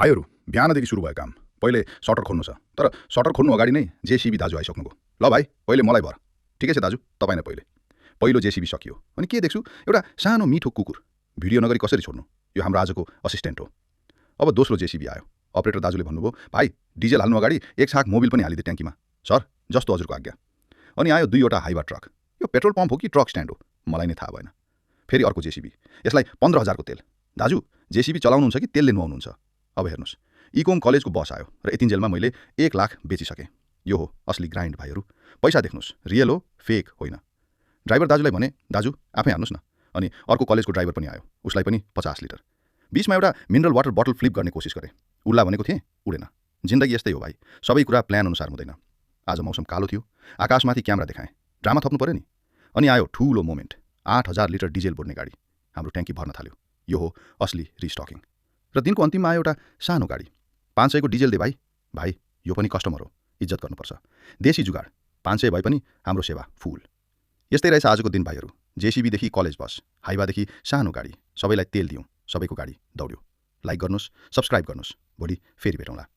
भाइहरू बिहानदेखि सुरु भयो काम। पहिले सटर खोल्नु छ, तर सटर खोल्नु अगाडि नै जेसीबी दाजु आइसक्नुभयो। ल भाइ, पहिले मलाई भर। ठिकै छ दाजु, तपाईँ नै पहिले। पहिलो जेसीबी सकियो, अनि के देख्छु, एउटा सानो मिठो कुकुर। भिडियो नगरी कसरी छोड्नु? यो हाम्रो आजको असिस्टेन्ट हो। अब दोस्रो जेसीबी आयो। अपरेटर दाजुले भन्नुभयो, भाइ डिजेल हाल्नु अगाडि एक छाक मोबिल पनि हालिदिए ट्याङ्कीमा। सर, जस्तो हजुरको आज्ञा। अनि आयो दुईवटा हाइवा ट्रक। यो पेट्रोल पम्प हो कि ट्रक स्ट्यान्ड हो, मलाई नै थाहा भएन। फेरि अर्को जेसीबी, यसलाई 15,000 को तेल। दाजु, जेसीबी चलाउनुहुन्छ कि तेलले नुहाउनुहुन्छ? अब हेर्नुहोस्, इकोम कलेजको बस आयो र यतिन्जेलमा मैले 1 लाख बेचिसकेँ। यो हो असली ग्राइन्ड भाइहरू। पैसा देख्नुहोस्, रियल हो, फेक होइन। ड्राइभर दाजुलाई भने, दाजु आफै हान्नुहोस् न। अनि अर्को कलेजको ड्राइभर पनि आयो, उसलाई पनि 50 लिटर। बीचमा एउटा मिनरल वाटर बटल फ्लिप गर्ने कोसिस गरेँ। उड्ला भनेको थिएँ, उडेन। जिन्दगी यस्तै हो भाइ, सबै कुरा प्लान अनुसार हुँदैन। आज मौसम कालो थियो, आकाशमाथि क्यामेरा देखाएँ, ड्रामा थप्नु पर्यो नि। अनि आयो ठुलो मोमेन्ट, 8,000 लिटर डिजेल बोड्ने गाडी। हाम्रो ट्याङ्की भर्न थाल्यो। यो हो असली रिस्टकिङ। र दिनको अन्तिममा आयो एउटा सानो गाडी। 500 को डिजेल दे भाइ। भाइ, यो पनि कस्टमर हो, इज्जत गर्नुपर्छ। देशी जुगाड, 500 भए पनि हाम्रो सेवा फुल। यस्तै रहेछ आजको दिन भाइहरू। जेसीबीदेखि कलेज बस, हाइवादेखि सानो गाडी, सबैलाई तेल दियौँ, सबैको गाडी दौड्यो। लाइक गर्नुहोस्, सब्सक्राइब गर्नुहोस्। भोलि फेरि भेटौँला।